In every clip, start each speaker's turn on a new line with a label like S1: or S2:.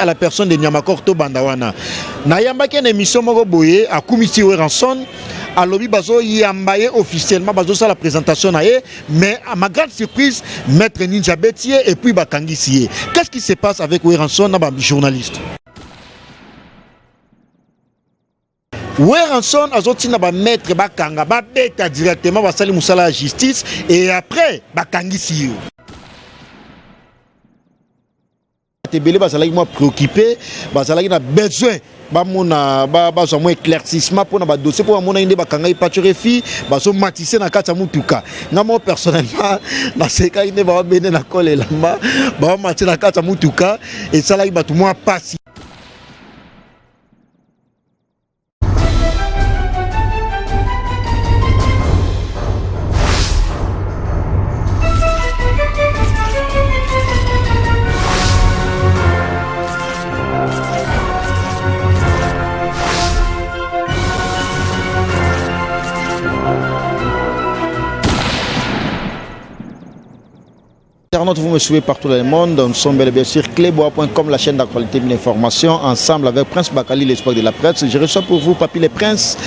S1: à la personne de Nyamakor Tobanda wana. Nayambaki na émission moko boye akumisi Werrason, alobi bazoyamba ye officiellement, bazosala présentation na ye, mais à ma grande surprise, maître Ninja beti ye et puis bakangisi ye. Qu'est-ce qui se passe avec Werrason na bajournaliste? Werrason azotinda bamaître bakanga, babeta directement, basali mosala ya justice et après bakangisi yo. Bato ebele bazalaki mwa préoccupé, bazalaki na besoin bamona, bazwa mwa éclaircissement mpona badossier, mpo bamonaki nde bakangaki Pacho Refi, bazomatise na kati ya motuka. Nga moko personnellement nasekaki nde bababende na kole elamba, baomatise na kati ya motuka, esalaki bato mwa pasi. Internautes, vous me suivez partout dans le monde. Nous sommes bel et bien sur cleboa.com, la chaîne d'actualité de l'information, ensemble avec Prince Bakali, l'espoir de la presse. Je reçois pour vous Papy le Prince,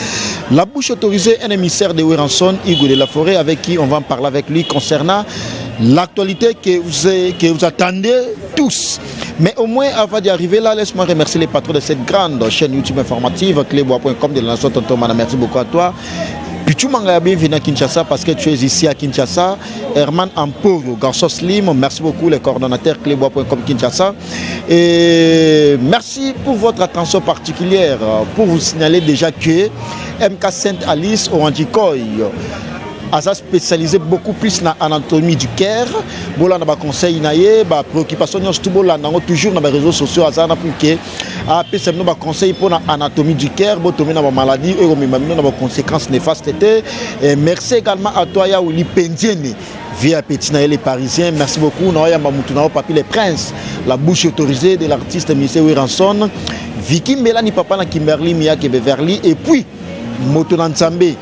S1: la bouche autorisée, un émissaire de Werrason, Hugo de la Forêt, avec qui on va en parler avec lui concernant l'actualité que vous attendez tous. Mais au moins, avant d'y arriver là, laisse-moi remercier les patrons de cette grande chaîne YouTube informative, cleboa.com de la nation Tonton Mana. Merci beaucoup à toi. Pichu Mangaya, bienvenue à Kinshasa parce que tu es ici à Kinshasa. Herman Amporo, garçon Slim, merci beaucoup les coordonnateurs cleboa.com Kinshasa. Et merci pour votre attention particulière. Pour vous signaler déjà que MK Sainte Alice Oranjikoy aza spécialisé beaucoup plus na anatomie du cœur. Bolanda baconseil na ye, bapréoccupation nyonso tu, bolanda yango toujours na baréseaux sociaux. Aza na pour ke apesa bino baconseil mpona anatomie du cœur, botomi na bamaladie oyo ekomema bino na baconséquence néfaste te. Et merci également à toi ya Wili Pendiene via Petit Naël les Parisiens. Merci beaucoup. Naoyamba mutu nao Papi les Princes, la bouche autorisée de l'artiste Missé Werrason. Vicky Melani Papa na Kimberly Miyake Beverly et puis Moto Nzambe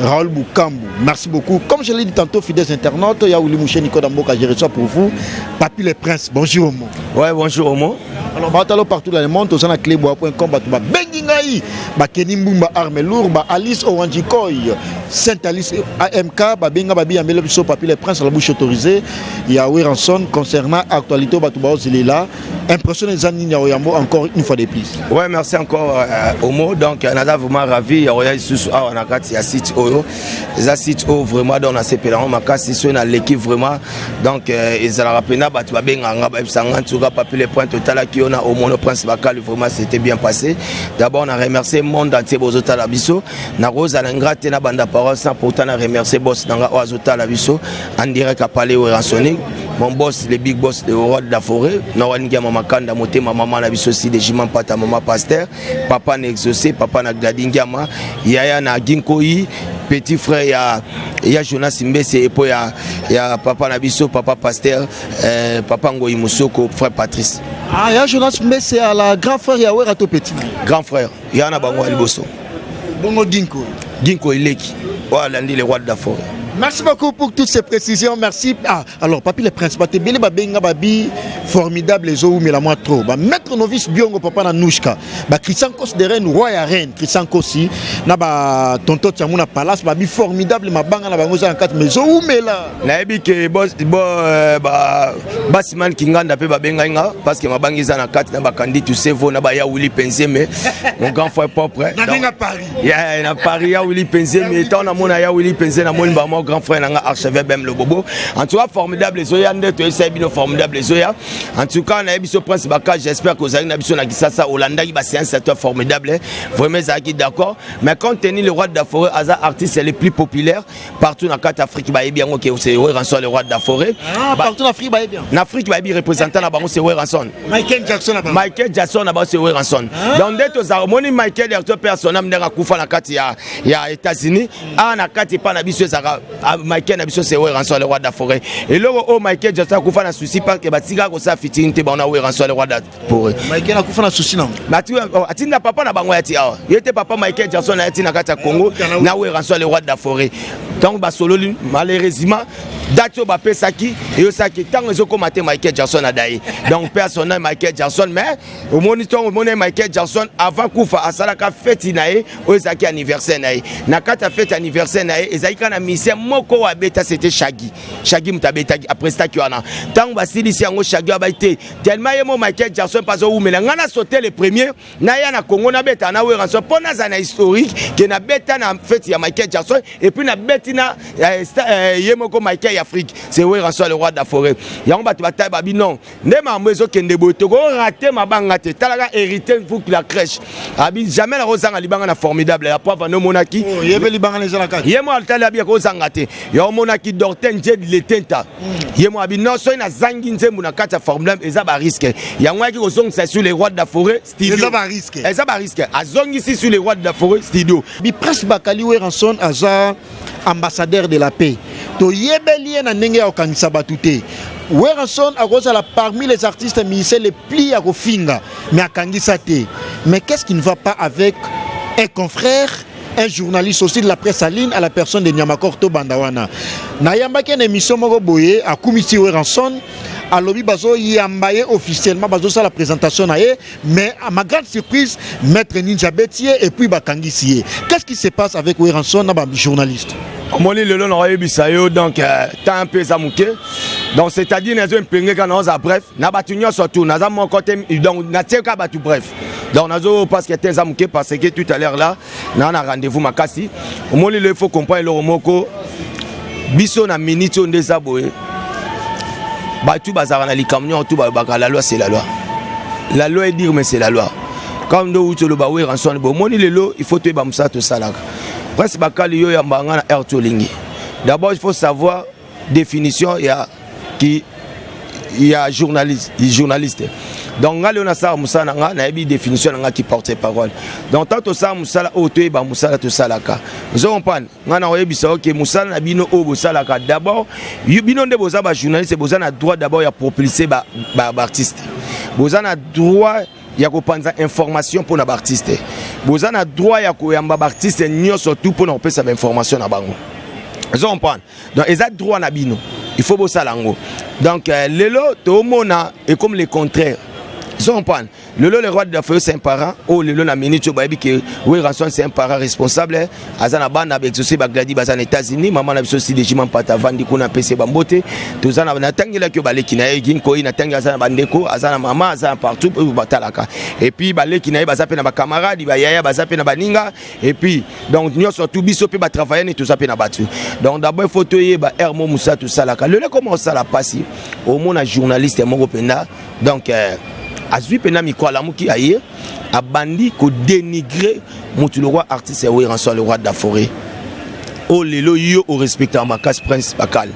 S1: Raoul Boukambu. Merci beaucoup. Comme je l'ai dit tantôt, fidèles internautes, Yaouli Mouché Nicolas Mboka, je reçois pour vous Papi les Princes. Bonjour Omo.
S2: Ouais, bonjour Omo.
S1: Alors, batalo partout dans le monde, aux cleboa.com, bato ba bengi ngai, ba Kenny Mbumba arme lourde, ba Alice Owanjikoy, Sainte Alice AMK, ba benga ba biyambele biso Papi les Princes, la bouche autorisée, ya Werrason concernant actualité bato ba ozelela. Impression eza nini ya oyambo encore une fois de plus?
S2: Ouais, merci encore Omo. Donc, naza vraiment ravi ya koya lisusu awa na kati ya site oyo. Eza site oyo vraiment donc nasepela yango makasi soki naleki vraiment. Donc ezalaka mpenza bato babengaka nga, bayebisaka nga: ntuka Papi le Point, totalaki yo na Omono Prince Bakali, vraiment c'était bien passé. D'abord na remercier monde entier bozotala biso. Nakozala ingrat te na banda parole sans pourtant na remercier boss na nga oyo azotala biso en direct à Palais Werrason, mon boss, le big boss de roi de la forêt, Nawal Ngiama Makanda motema, mama na biso si de Jima Mpata, mama pasteur, papa na Exaucé, papa na Gladi Ngiama, yaya na Ginkoi, petit frère ya Jonas Mbese epo ya papa na biso papa pasteur, papa Ngoi Musoko, frère Patrice.
S1: Ah, ya Jonas Mbese à la grand frère ya Wera to petit?
S2: Grand frère ya na bango ya liboso.
S1: Bongo Ginko?
S2: Ginko eleki oyo alandi le roi de la forêt.
S1: Merci beaucoup pour toutes ces précisions. Merci. Ah, alors, Papi le Prince, Batebele Babenga Babi, formidable les mais la moi trop. Ba Maître Novice Biongo Papa na Nouchka. Ba Christian Kos de Rennes, roi ya Rennes, Christian Kosi, na ba Tonto Tiamuna Palace, babi formidable mabanga na bango en quatre mais là.
S2: Nayebi ke bo basimani Kinganda mpe babengai nga parce que mabanga eza na kati na bakandi tusevo na baya Wili Penzeme, mon grand frère propre.
S1: Na benga Paris.
S2: Yeah, na Paris ya Wili Penzeme. Ntango namona ya Wili Penze, namoni bamo grand frère nanga archevêque Bem Lobobo. En tout cas, formidable ezoya nde toyebisa bino, formidable ezoya. En tout cas, nayebi biso Prince Baka, j'espère que ozalaki na biso na Kisasa, olandaki baséance ya to formidable, vraiment ezalaki d'accord. Mais compte tenu le roi de la forêt aza artiste le plus populaire partout na kati Afrique, bayebi yango ke c'est Werrason le roi de la forêt.
S1: Ah, partout en Afrique bayebi yango.
S2: Na Afrique bayebi, représentant na bango c'est Werrason.
S1: Michael Jackson na bango.
S2: Michael Jackson na bango c'est Werrason. Donc nde tozala omoni Michael Jackson mpe asonam ndenge akufa na kati ya États-Unis, awa na kati epa na biso ezalaka Michael na biso c'est Werrason le roi de la forêt. Eloko oyo Michael Jackson akufa na souci parce que batikaka. Bakosala featuring te, bango na Werrason le roi pour
S1: Michael akufa na souci nango.
S2: Oh, atinda papa na bango ya ti awa, ye te, papa Michael Jackson na ye ti na kati ya Congo na Werrason le roi de la forêt. Ntango basololi, malheureusement date oyo bapesaki eyosaki ntango ezokóma te, Michael Jackson adaye. Donc mpe asona Michael Jackson. Mais omoni, ntango omoni Michael Jackson avant kufa, asalaka feti na ye oyo ezalaki anniversaire na ye. Na kati ya fete anniversaire na ye, ezalaki kaka na musicien moko oyo abeta, c'était Shaggy. Shaggy moto abetaki, aprestaki wana. Ntango basilisi yango, Shaggy abai te, tellement ye mo Michael Jackson mpe azowumela. Ngai na sauté le premier, naya na Congo, nabeta na Werrason mpo nazala na historique ke nabeta na feti ya Michael Jackson et puis nabeti na ye moko Michael ya Afrique, c'est Werrason le roi de la forêt. Yango bato batali, babi non, nde makambo ezokende boye, tokorater mabanga te. Talaka hérité mfuki la crèche, abi jamais nakozanga libanga na formidable ya po avanda. Omonaki?
S1: Oh, ye mpe libanga na eza na kati.
S2: Ye mo atali, abi akozanga te. Ya omonaki Dortin Njedi Letenta, ye mo abi non, soki nazangi nzembo na kati ya formidable, eza barisque. Yango ayaki kozongisa sur le roi de la forêt studio.
S1: Eza barisque.
S2: Eza barisque, azongisi sur le roi de la forêt studio.
S1: Bi Prince Bakali, Werrason aza ambassadeur de la paix, toyebeli ye na ndenge ya kokangisa bato te. Werrason akozala parmi les artistes musiciens les plus ya kofinga, mais akangisa te. Mais qu'est-ce qui ne va pas avec un confrère, un journaliste aussi de la presse en ligne, à la personne de Nyamakor? Tobanda wana, nayambaki na émission moko boye, akumisi Werrason, alobi bazoyamba ye officiellement, bazosala présentation na ye, mais à ma grande surprise, maître Ninja beti ye et puis bakangisi ye. Qu'est-ce qui se passe avec Werrason na bajournaliste?
S2: Omoni, lelo na oyebisa yo, donc temps mpe eza moke, donc c'est-à-dire nazo mpenge kaka, naoza bref na bato nyonso tu, naza moko te, donc natie kaka bato bref. Donc nazo, parce que te eza moke, parce que tout à l'heure là naa na rendez-vous makasi. Omoni, lelo il faut comprendre eloko moko: biso na minute oyo nde eza boye, bato bazalaka na likambo nyonso tu balobaka la loi, c'est la loi, la loi est dire, mais c'est la loi. Comme nde outi oloba Werrason boye, omoni, lelo il faut toyeba mosala tosalaka. Prince Bakali, yo yamba nga na aire tolingi. D'abord il faut savoir définition ya ki ya journaliste, journaliste. Donc nga lelo nasala mosala na nga, nayebi définition na nga ki porte parole. Donc tant tosala mosala oyo, toyeba mosala tosalaka. Ozo comprendre nga na oyebisa oke mosala na bino oyo bosalaka. D'abord bino nde boza bajournaliste, boza na droit d'abord ya propulser baartiste, boza na droit ya kopanza information mpona baartiste, boza na droit ya koyamba baartiste nyonso tu mpona kopesa bainformation na bango. Ozo comprendre? Donc eza droit na bino, il faut bosala yango. Donc lelo toomona ekomi le contraire. Ozo comprendre? Lelo le roi de la forêt, c'est un parent oyo lelo na minute oyo bayebi ke Werrason, c'est un parent responsable, aza na bana baexaucé, bagladi baza na États-Unis, mama na biso Sideji Mampata avandi kuna, apesi bambote. Toza na natangelaki oyo baleki na ye Ginkoi, natangi aza na bandeko, aza na mama, aza na partout oyo batalaka. Et puis baleki na ye baza mpe na bacamarade, bayaya baza mpe na baninga. Et puis donc nyonso tu, biso mpe batravaille nini, toza mpe na bato. Donc d'abord il faut toyeba aire mo mosala tosalaka. Lelo ekoma osala mpasi omona journaliste moko mpenza, donc azwi mpenza micro, alamuki, aye abandi kodénigrer motu, le roi artiste ya Werrason le roi de la forêt, oyo lelo yo orespectaka makasi. Prince Bakal,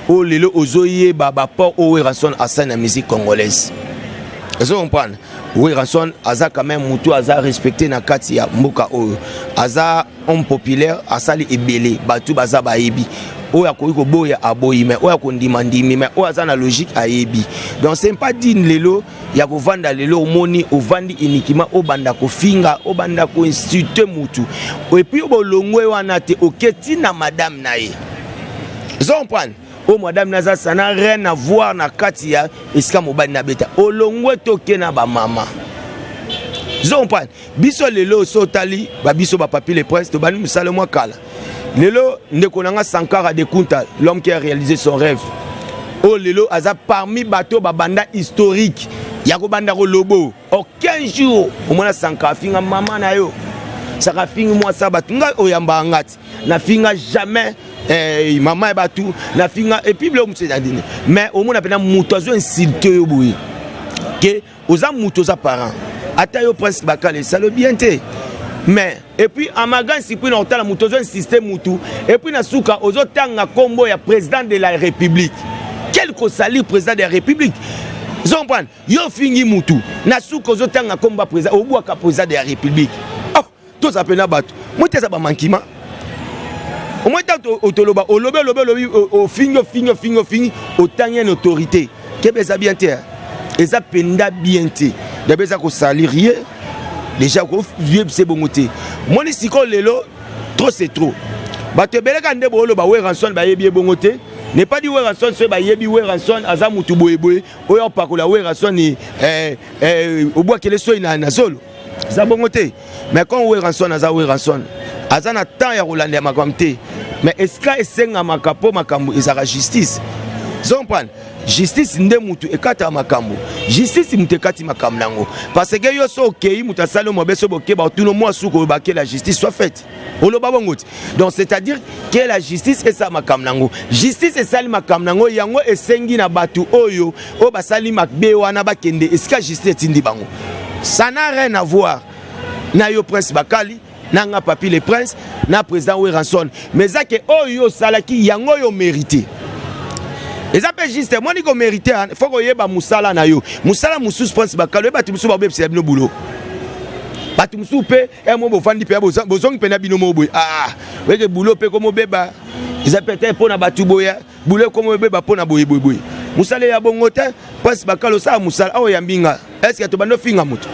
S2: oyo lelo ozoyeba baport oyo Werrason asali na musique congolaise. Ozo comprendre? Werrason aza quand même motu aza respecté na kati ya mboka oyo, aza homme populaire, asali ebele, bato baza bayebi. Oyo akoki koboya aboyi, mais oyo akondima ndimi, mais oyo aza na logique ayebi. Donc c'est pas digne lelo ya kovanda. Lelo omoni ovandi uniquement, obanda kofinga, obanda koinsulter mutu, et puis bolongwe wana te, oketi na madame na ye. Ozo comprendre? Oyo madame naza, ça n'a rien à voir na kati ya esika mobali na beta. Olongwe, toke na bamama. Ozo comprendre? Biso lelo so otali babiso bapapi le prince, tobandi mosala mwa kala. Lelo ndeko na nga Sankara de Kunta, l'homme qui a réalisé son rêve, oyo lelo aza parmi bato babanda historique ya kobanda kolobo. Aucun jour omona Sankara afinga mama na yo, Sankara afingi mwasi ya bato. Ngai oyambaka nga ti nafinga jamais mama ya bato, nafinga. Et puis biloko mosusu eza nini? Mais omona mpena moto azo insulte yo boye ke oza moto, oza parent, ata yo Prince Bakala, esalo bien te. Mais et puis à ma grande surprise, na kotala moto ozo insiste mutu, et puis na suka ozotanga nkombo ya président de la République. Quel kosali président de la République? Ozo comprendre? Yo ofingi mutu, na suka ozotanga nkombo ya président, obwaka président de la République. Oh, toza mpena bato moi te, eza bamankima. Omoi ntango toloba, olobi, olobi, olobi, ofingi, ofingi, ofingi, ofingi, otangi une autorité kebe, eza bien te. Eza mpenza bien te. D'abord eza kosalir ye déjà, koyebisa bongo te. Moni sikoyo lelo, trop c'est trop. Bato ebele kaka nde booloba Werrason, bayebi ye bongo te. N'est pas dit Werrason, soki bayebi Werrason aza mutu boyeboye oyo opakola Werrason, obwakele soi na zolo, eza bongo te. Mais quand Werrason aza Werrason, aza na temps ya kolandela makambo te. Mais esika esengamaka mpo makambo ezalaka justice, ozocomprendre? Justice nde mutu ekataka makambo, justice mutu ekati makambo nango, parce que yo so okei, mutu asali mabe, so bokeba, otuna mwa suku oyo bake, la justice soit faite, oloba bongo ti. Donc c'est-à-dire que la justice esala makambo nango, justice esali makambo nango. Yango esengi na bato oyo basali mabe wana bakende esika justice etindi bango. Ça n'a rien à voir na yo Prince Bakali, na nga Papi le Prince, na président Werrason. Mais eza ke oyo osalaki, yango oyo mérité, eza mpe juste. Moni komérite, faut koyeba mosala na yo. Mosala mosusu, Prince Bakali, oye bato mosusu babebisela bino bulo, bato mosusu mpe mo bofandi mpe bozongi mpe na bino mo boye. Ah, oyeke bulo mpe komobeba, eza peut-être mpo na bato boye, bulo ekomobeba mpo na boye boye boye. Mosala ya bongo te. Prince Bakali, osala mosala awa, oyambi nga, est-ce tobandi ofinga moto?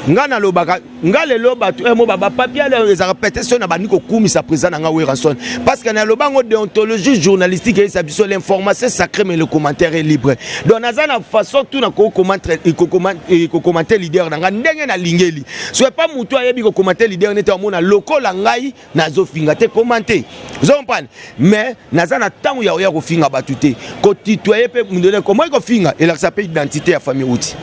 S2: Nga nalobaka, nga lelo bato mo bapapier ezalaka peut-être soki na bandi kokumisa président na nga Werrason, parce que naloba yango, déontologie journalistique eyesa biso: l'information sacrée, mais le commentaire est libre. Donc naza na façon tu na kocommenter leader na nga ndenge nalingeli. Soki pa motu ayebi kocommenter leader nete amona lokola ngai nazofinga te, commenter, ozocomprendre? Mais naza na ntango ya oya kofinga bato te, kotutoyer mpe. Komoi kofinga elakisa mpe identité ya famille uti,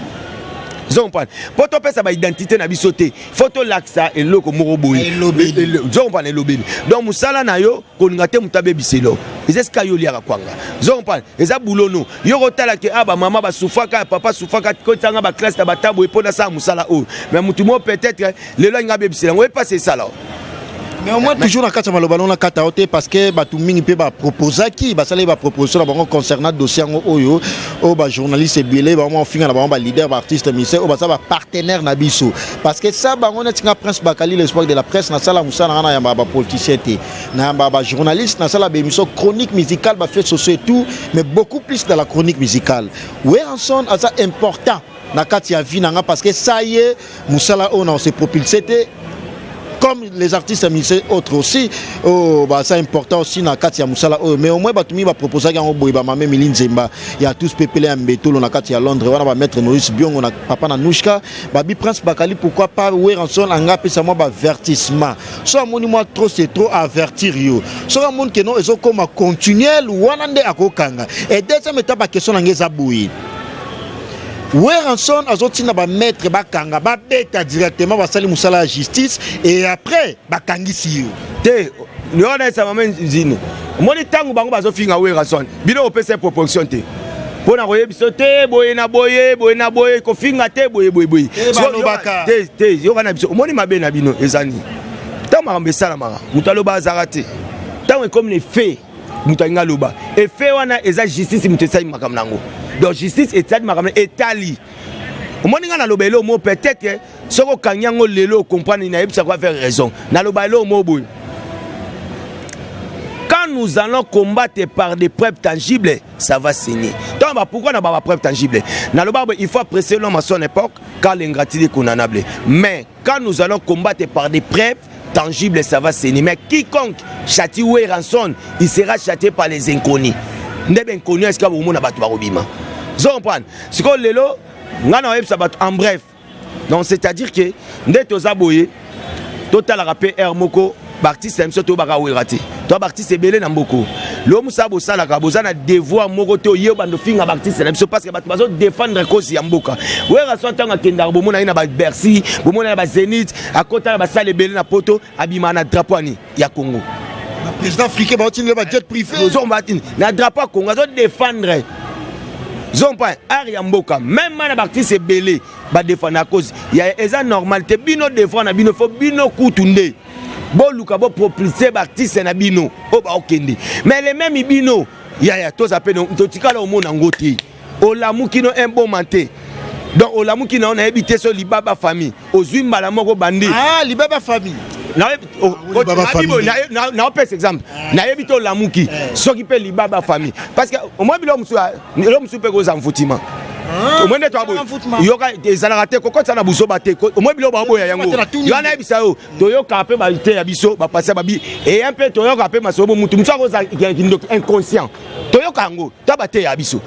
S2: ozocomprendre? Mpo topesa baidentité na biso te, faut tolakisa eloko moko boye, ozocomprendre? Elobeli. Donc mosala na yo, kolinga te moto abebiselo, eza esika yo oliaka kwanga, ozocomprendre? Eza bulono yo kotala ke a bamama basufaka, papa sufaka, kotianga baclasse na bataboye mpo nasala mosala oyo. Mais motu moko peut-être lelo alinga abebisela yango, epasi esala.
S1: Mais au moins, toujours na kati ya maloba no, na kati ya te, parce que bato mingi mpe baproposaki, basalaki baproposition na bango concernant dossier yango oyo bajournaliste ebele bango ofinga na bango baleader, baartiste musicien oyo baza bapartenaire na biso, parce que sa bango neti nga Prince Bakali, l'espoir de la presse, nasala mosala na nga na yamba bapoliticien te, na yamba bajournaliste, nasala baémission chronique musicale, bafaits sociaux et tout, mais beaucoup plus dans la chronique musicale. Werrason aza important na kati ya vie na nga, parce que ça y est, mosala oyo na se propulse te, comme les artistes musiciens autres aussi. Oh, bah, c'est important aussi na kati ya mosala oyo. Mais au moins bato mingi baproposaki yango boye: bamame Mili Nzemba ya tous pepele ya mbetolo na kati ya Londres wana, bamaître Noris Biongo na papa na Nushka, babi Prince Bakali, pourquoi pas Werrason anga apesa mwa baavertissement? So amoni mwa trop c'est trop, avertir yo. Soki amoni ke non, ezokoma continuel, wana nde akokanga. Et deuxième étape, baquestion na ngai eza boye: Werrason azotinda bamaître bakanga, babeta directement, basali mosala ya justice et après bakangisi yo?
S2: Te, yo nayesa mama nzini, omoni ntango bango bazofinga Werrason, bino opesa proposition te mpo na koyebisa te boye na boye, boye na boye, kofinga te boye boye boye.
S1: Te.
S2: Te, yoka na biso, omoni mabe na bino eza nini? Ntango makambo esalamaka, moto aloba azaka te. Ntango ekomi na effet, moto alingi aloba. Effet wana eza justice, moto esali makambo nango. Donc justice etali makambo etali. Omoni, ngai naloba eloko moko, peut-être soki okangi yango lelo, ocomprendre. Nayebisaka avec raison, naloba eloko moko boye: quand nous allons combattre par des preuves tangibles, ça va saigner. Donc bah, pourquoi na ba preuve tangible? Naloba, il faut apprécier l'homme à son époque, car l'ingratitude est condamnable. Mais quand nous allons combattre par des preuves tangibles, ça va saigner. Mais quiconque châtie Werrason, il sera châtié par les inconnus. Nde inconnu, est-ce que bomona bato bakobima? Zo comprendre? Sikoyo lelo ngai na oyebisa bato en bref. Donc c'est-à-dire que nde toza boye, totalaka mpe aire moko baartiste na biso, toyobaka Wera te, to baartiste ebele na mboko. Lelo mosala bosalaka, boza na devoir moko te oye bando finga baartiste na biso, parce que bato bazodéfendre cause ya mboka. Wera so ntango akendaka, bomona ye na baBercy, bomona na baZénith, akota na basale ebele na Poto, abimaka na drapeau ani ya Congo.
S1: Président africain baotindela bajet privé.
S2: Na drapeau ya Congo, azodéfendre zompa art ya mboka. Même na baartiste ebele badéfendre cause ya, eza normal te. Bino devoir na bino, faut bino kutu nde boluka bopropulse baartiste na bino oyo baokende. Mais le même bino yaya, toza mpe totikala omona yango te. Olamuki no un bon matin, donc olamuki na yo, nayebi te so libaba famille ozwi mbala moko bandi.
S1: Ah, libaba famille.
S2: Naopesa exemple, nayebi te, olamuki soki mpe libaba famille, parce que omoi biloko mosusu, eloko mosusu mpe koza mfutima.
S1: Ah,
S2: Omoni nde toaboye yoka ezalaka te kokotisa na buzoba te. Omoni biloko baboya yango yo nayebisa yo, toyokaka mpe bate ya biso bapasi babi eya mpe toyokaka mpe masolo mutu mosu akozala kindoki inconscient. Toyoka yango ta bate ya biso,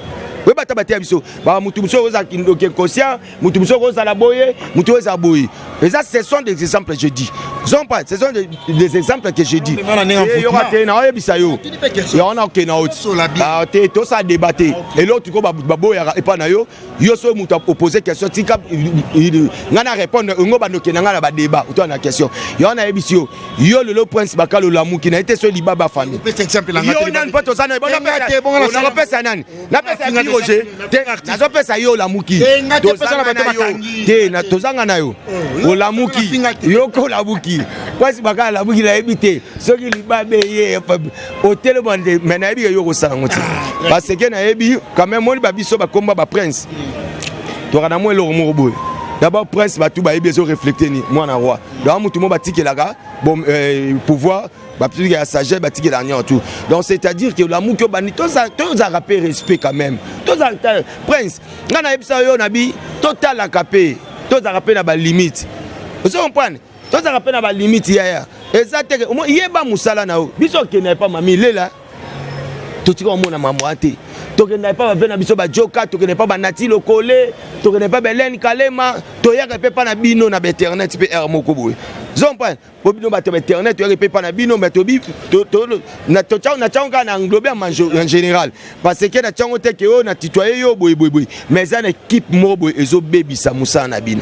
S2: oyeba ta bate ya biso ba mutu mosusu okozala kindoki inconscient, mutu mosusu okozala boye, mutu oyo eza boye. Eza, ce sont des exemples, je dis pas, ce sont des exemples que je dis. Yoka te, naoyebisa yo yango na okende na oti te, tosala débat te. Eloko tuko baboyaka epa na yo, yo soki moto apose question, tika ngai na répondre ongo bandoke na ngai na badébat otoa na question. Yango nayebisi yo, yo lelo Prince Bakalo olamuki na ye te, so libaba famille yo nani mpo toza nakopesa nani, napesa Roger te, nazopesa yo olamuki te, tozanga na yo olamuki, yoko olamuki. Prince Bakalo alamuki, nayebi te soki libabe ye otelema nde, mais nayebi ke yo kosala yango te, parce que nayebi quand même moni babiso bakomba baprince toka na mwa eloko moko boye. D'abord prince, bato bayebi ezo refléter ni mwana roi, donc mutu mo batikelaka bon pouvoir, batika ya sagesse, batikelaka nyonso tout. Donc c'est à dire que olamuki, obandi, tozalaka mpe respect quand même. Tozalaka prince, ngai nayebisa yo na bi totalaka mpe, tozalaka mpe na balimite, ozo comprendre? Tozalaka mpe na balimite, yaya. Eza teke yeba mosala na yo. Biso okende epa mami lela, totika komona mamwa te. Tokenda epa bave na biso bajoka, tokende epa banati lokole, tokende epa belene kalema, toyaka mpe epa na bino na bainternet mpe aire moko boye zompa po bino bato ya bainternet, toyaka mpe epa na bino. Mais tobi natiango kaka na englobe en général, parce que natiango te ke oyo na tutoye yo boye boye boye, mais eza na équipe moko boye ezobebisa mosala na bino,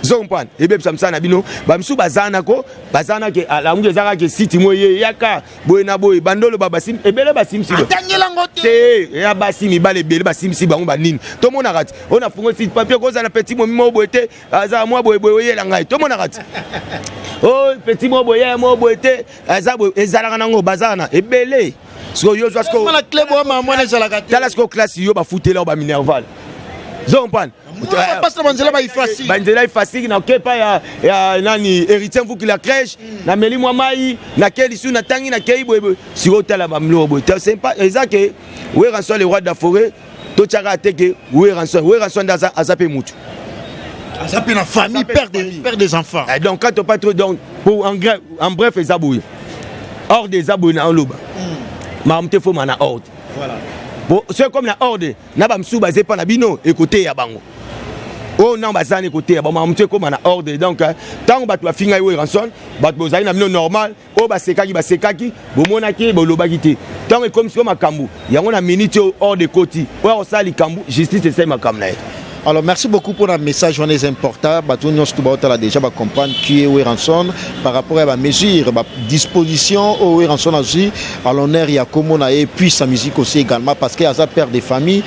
S2: zo comprendre? Ebebisa mosala na bino. Bamisusu baza nako baza na ke alangu, eza kaka site mo ye yaka boye na boye, bandolo ebele basimisi te, ya basi mibale ebele basimisi bango banini. Tomonaka ti oyo nafungo site papier kozala petit momi moko boye te, aza mwa boye boye, oyela ngai. Tomonaka ti o petit moko boye, ya moko boye te, aza boye, ezalaka nango, bazala na ebele. Sikoyo yo zwa, tala sikoyo classe yo bafutela yo baminerval, zo comprendre? Banzela ifasiki na oke pa ya nani, héritier Mvuki la crèche, nameli mwa mai, nakei lisu, natangi, nakei boye. Sikoyo tala bamiloko boye, eza ke Werrason le roi de la forêt, totiaka te ke Werrason, Werrason nde aza mpe mutu.
S1: Aza mpe na famille, père des enfants.
S2: Donc quand pas trop, donc pour en bref, eza boye, ordre eza boye na oloba makambo te, foma na ordre. Bon, soki comme na ordre na bamisusu baza epa na bino, ekoteya bango oyo ntango baza na ekoteya bango makambo te, ekóma na ordre. Donc ntango bato bafingai Werrason, bato bozali na bino normal, oyo basekaki basekaki, bomonaki, bolobaki te. Ntango ekomi sikoyo makambo yango na minute oyo, ordre ekoti, oyo akosala likambo, justice esali makambo na ye.
S1: Alors merci beaucoup pour le message, on est important. Bato nyonso tout baotala déjà ba comprendre qui est Werrason par rapport à la mesure, ba disposition oyo Werrason azwi à l'honneur ya kombo na ye, puis sa musique aussi également, parce que aza père de famille,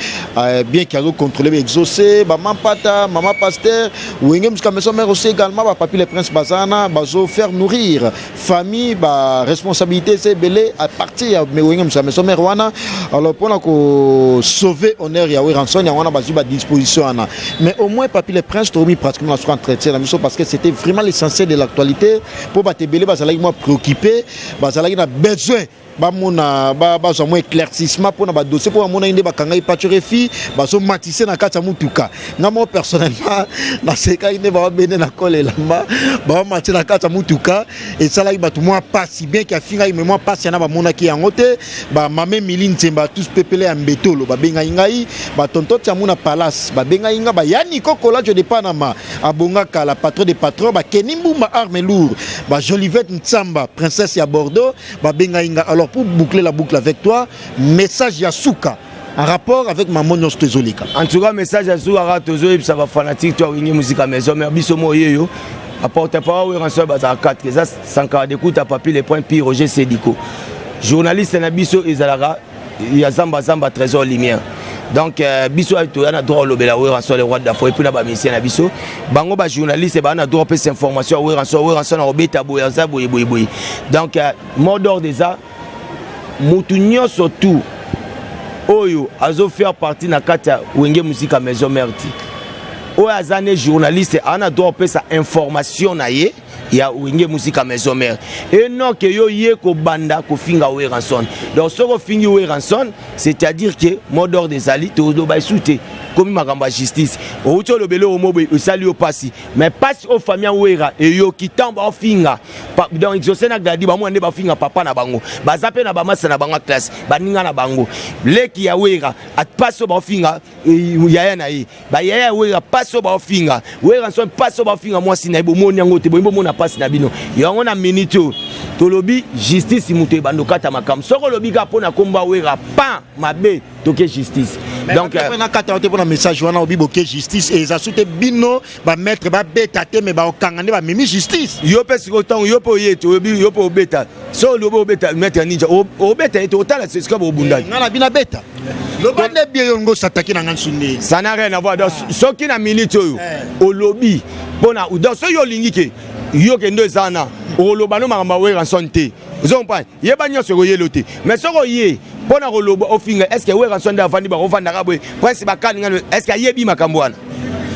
S1: bien qu'il a contrôlé exaucé, ba mampata, maman pasteur, Wenge Musica Maison Mère aussi également, ba papi les princes bazana, bazo faire nourrir famille, ba responsabilité c'est belé à partir ya Wenge Musica Maison Mère wana. Alors pour ko sauver honneur ya Werrason, ya wana bazwi ba disposition wana. Mais au moins papi le prince, tomi pratiquement na entretien na biso, parce que c'était vraiment l'essentiel de l'actualité pour bato ebele bazalaki mwa préoccupé, bazalaki na besoin bamona, bazwa mwa éclaircissement mpona badossier, mpo bamonaki nde bakangaki Pacho Refi, bazomatise na kati ya mutuka. Nga moko personnellement nasekaki nde babene na kole elamba, baomatise na kati ya mutuka, esalaki bato mwa pasi, bien ke afingaki, mais mwa pasi yana bamonaki yango te. Bamame Mili Nzemba, tous pepele ya mbetolo babengai ngai, batonto Tiamu na palace babengai nga, bayani Kokola jo de Panama abongaka la patron de patron, bakeni Mbumba arme lourd, bajolivette Ntsamba princesse ya Bordeaux babengai nga. Alors pour boucler la boucle avec toi, message ya suka en rapport avec mamo nyonso tozoleka.
S2: En tout cas, message ya suka kaka tozoyebisa bafanatique to Wenge Musica Maison Mère, biso mo oyeyo aporte parole Werrason bazala 4, eza Sankara Dekuta, Papi le Point, Pi Roger Sediko, journaliste na biso ezalaka ya Zamba Zamba Trésor Lumière. Donc biso toya na droit olobela Werrason le roi de la forêt, mpe na bamusicien na biso. Bango bajournaliste baa na droit opesa information ya Werrason, Werrason na kobeta boye, aza boye boye boye. Donc mot d'ordre eza mutu nyonso tout oyo azofaire partie na kati ya Wenge Musica Maison Mère ti oyo aza ne journaliste, aza na droit opesa information na ye. Ya Wenge Musica Maison Mère enoke, yo ye kobanda kofinga Werrason. Donc soki ofingi Werrason, c'est-à-dire que mot d'ordre ezali, toloba esu te, komi makambo ya justice. Outi olobeli oyo mo boye esali yo mpasi, mais mpasi oyo famille ya Wera eyoki ntango baofinga. Donc Exaucé na Gladi bamona nde bafinga papa na bango, baza mpe na bamasa na bango ya classe, baninga na bango, leki ya Wera. Mpasi oyo baofinga yaya na ye, bayaya ya Wera, mpasi oyo baofinga Wera so, mpasi oyo baofinga mwasi na ye, bomoni yango te. Boyi bomona mpasi na bino yango. Na minute oyo tolobi justice, moto ebanda okata makambo. Soki olobi kaka mpo na kombo ya Wera pan mabe, toke justice.
S1: Donc nakata te mpona message wana. Obi boke justice, eza su te bino bamaître babeta te, me baokanga nde bamemi justice.
S2: Yo mpe sikoyo, ntango yo mpe oye te, oyebi yo mpe obeta. So olobi obeta maître ninja, obeta ye te, otala sika bobundaki.
S1: Nga na bino abeta, loba nde bie yo ngo osataki na nga nsu nde.
S2: Ça n'a rien à voir. Donc soki na minute oyo olobi mpona, donc soki olingi ke yo kende, eza wana oloba no makambo ya Werrason te. Ozo comprendre? Yeba nyonso ekoyelo te, mais soki oye mpona koloba ofinga, est ce que Werrason nde avandi, bakovandaka boye, Prince Bakali ngano, est ce que ayebi makambo wana?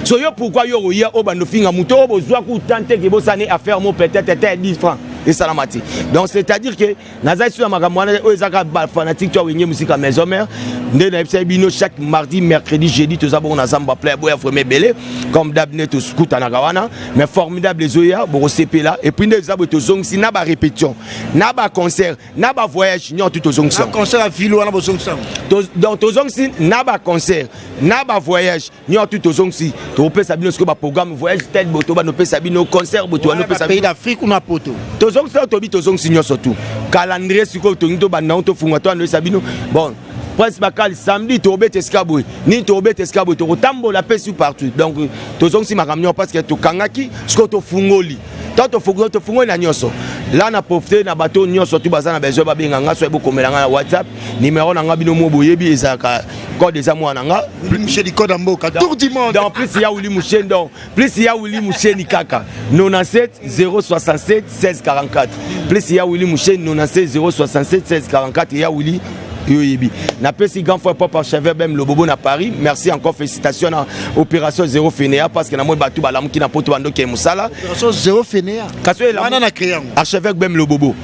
S2: So yo, pourquoi yo koya obanda ofinga moto oyo bozwaki utan te ke bosani affaire mo peut-être ete ya 10 francs esalama te? Donc c'est à dire que nazali so na makambo wana oyo ezaka bafanatique to Wenge Musica Maison Mère. Nde nayebisaki bino, chaque mardi, mercredi, jeudi toza bongo na zamba, plein boya vraiment ebele comme d'hab nde tokutanaka wana. Mais formidable ezoya, bokosepela. Et puis nde eza boye, tozongisi na barépétition, na baconcert, na bavoyage nyonso tu tozongisi.
S1: Concert ya ville wana bozongisi yango?
S2: Donc tozongisi na baconcert, na bavoyage nyonso tu tozongisi. Tokopesa bino sikoyo baprogramme voyage tel boto banopesa bino, concert boto banopesa.
S1: Pays d'Afrique una poto?
S2: Tozongisi, tobi tozongisi nyonso tu. Calendrier sikoyo tolingi tobanda ngo, tofunga, toandoyesa bino. Bon, Prince Bakali, samedi tokobeta esika boye, nini tokobeta esika boye, tokotambola mpe sur partout. Donc tozongisi makambo nyonso parce que tokangaki, sikoyo tofungoli. Tant tofungoli, tofungoli na nyonso la. Na profite na bato nyonso tu baza na besoin, babenga nga so bokomela nga na WhatsApp. Numéro na nga, bino mo boyebi, ezalaka code, eza mwana na nga.
S1: Michel, code ya mboka, tour du monde.
S2: Donc plus ya Wili Musheni, donc plus ya Wili Musheni kaka 97 067 16 44. Plus ya Wili Musheni 97 067 16 44. Ya Wili, yo oyebi. Napesi grand frère propre Archevêque Bem Lobobo na Paris, merci encore, félicitations na opération zéro fainéant, parce que namoni bato balamuki na poto, bandoki ya mosala.
S1: Opération zéro fainéant?
S2: Kasi
S1: wana na créé yango.
S2: Archevêque Bem Lobobo,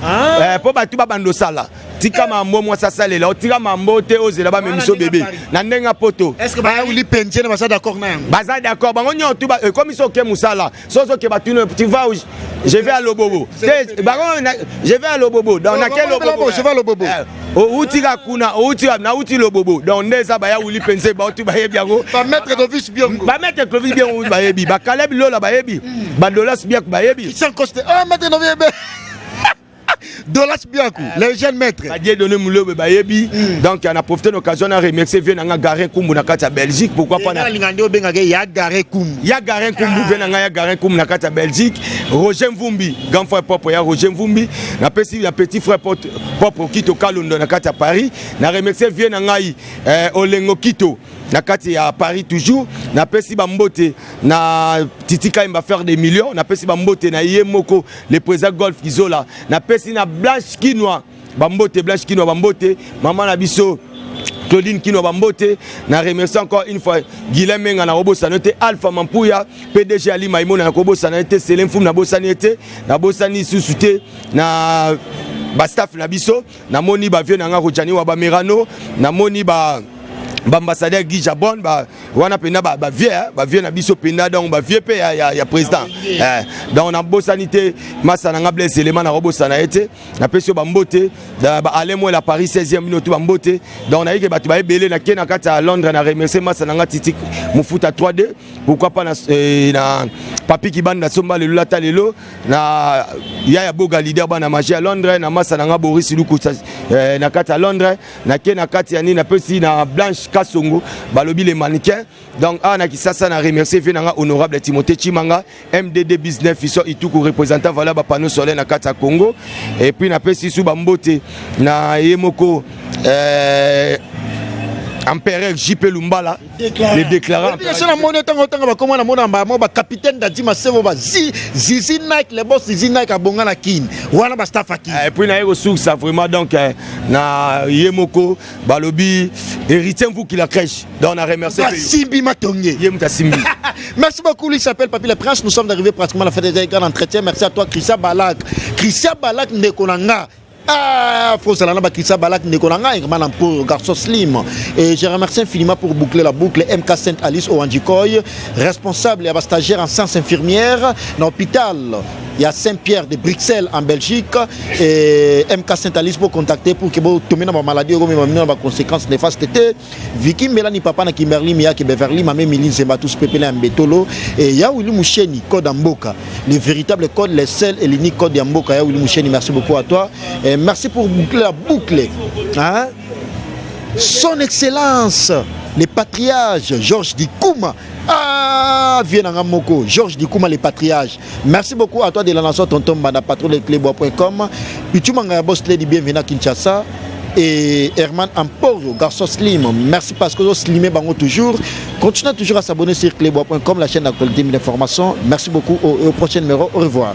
S2: mpo bato babanda osala. Tika mambo mwasi asalela, otika mambo te, ozela bamemiso bebe na ndenge ya poto.
S1: Est ce que bayawuli penziene baza d'accord na yango?
S2: Baza d'accord, bango nyonso tu. Ekomi so oke mosala, so ozoke batuni: "Tu vas où?" "Je vais à Lobobo." Bango: "Je vais à Lobobo." Donc nake Lobobo.
S1: Je vais à Lobobo.
S2: Outika kuna, outi, nauti Lobobo. Donc nde eza bayawuli mpenza, bauti bayebi yango.
S1: Bamaître Clovis Biongo.
S2: Bamaître Clovis Biongo bayebi, bakaleb Lola bayebi, badolas Biak bayebi.
S1: Christian Coste, ah, maître Novi, Dolas Biaku, les jeunes maîtres.
S2: Badie Donné Mulobe bayebi. Donc on a profité de l'occasion à remercier vieux nanga Garin Kumbu na kati ya Belgique. Pourquoi pas
S1: na linga nde obengaka ya Garin Kumbu.
S2: Ya Garin Kumbu, vieux nanga ya Garin Kumbu na kati ya Belgique. Roger Mvumbi, grand frère propre ya Roger Mvumbi. Na pesi ya petit frère propre Kito Kalondo na kati ya Paris. Na remercier vieux na ngai Olengo Kito na kati ya Paris toujours. Napesi bambote na Titi Kaimba, faire des millions. Napesi bambote na ye moko le président Golf Kizola. Napesi na Blanche Kinwa bambote, Blanche Kinwa bambote, mama na biso Claudine Kinwa bambote. Na remercie encore une fois Guilhem Menga, na kobosana te Alpha Mampuya, PDG Ali Maimona, na kobosana te Selem Fum, nabosani te, nabosani lisusu te na bastaff na biso. Namoni bavieux na nga Rojani wa Bamerano, namoni ba baambassadeur Guy Jabon ba, wana mpenza bavieux, bavieux na biso mpenza, donc bavieux mpe ya président. Donc nabosani te masa na nga Blaise Elema, nakobosana ye te. Napesi yo bambote, baalain Moela, Paris 16e, bino tu bambote. Donc nayeke bato baebele. Nake na kati ya Londres, na remercie masa na nga Titi Mofuta 3D. Pourquoi pas na Papi Kibanda Somba lelo, lata lelo na Yaya Boga, leader bana magie ya Londres, na masa na nga Boris Lukusa na kati ya Londres. Nake na kati ya nini, napesi na Blanche Kasongo, balobi le mannequin. Donc awa na Kisasa, na remercier vieux na nga honorable Timothée Chimanga, MDD Business Fiso Ituku, représentant valeur bapanneau solaire na kati ya Congo. Et puis napesi su bambote na ye moko empereur JP Lumbala, le déclarant.
S1: So namoni ntango otanga bakoma, namona bamo bacapitaine Dadi Masebo, bazi Zizi Nike, le boss Zizi Nike abonga na Kine wana, bastaff ya Kine.
S2: Et puis naye kosukisa vraiment, donc na ye moko balobi héritier Mvuki la crèche. Donc na remercie.
S1: Asimbi matonge.
S2: Ye moto asimbi.
S1: Merci beaucoup, lui s'appelle Papi le Prince. Nous sommes arrivés pratiquement à la fin des grands entretiens. Merci à toi, Christian Balak. Christian Balak ndeko na nga. Ah, faut na ba Christian Balak ndeko na nga, vraiment pour garçon slim. Et je remercie infiniment pour boucler la boucle MK Saint Alice Owanjikoy, responsable et stagiaire en sciences infirmières dans l'hôpital il y a Saint-Pierre de Bruxelles en Belgique et MK Saint Alice pour contacter pour que vous tombiez dans ma maladie ou dans conséquences néfastes. Vicky Melani papa na Kimberly Miyake Beverly Mame Milin Zemba tous pepele ya Mbetolo et ya Willy Musheni code ya mboka, le véritable code, le seul et l'unique code ya mboka. Ya Willy Musheni, merci beaucoup à toi et merci pour boucler la boucle, hein? Son Excellence le patriarche Georges Dikouma. Ah, viens na moko Georges Dikouma le patriarche, merci beaucoup à toi de la nation, tonton Banda, patron de cleboa.com, Pichumanga ya boss lady, bienvenue à Kinshasa. Et Herman Amporio, garçon slim, merci parce que vous slimez bango toujours. Continuez toujours à s'abonner sur cleboa.com, la chaîne d'actualité d'information. Merci beaucoup, au prochain numéro. Au revoir.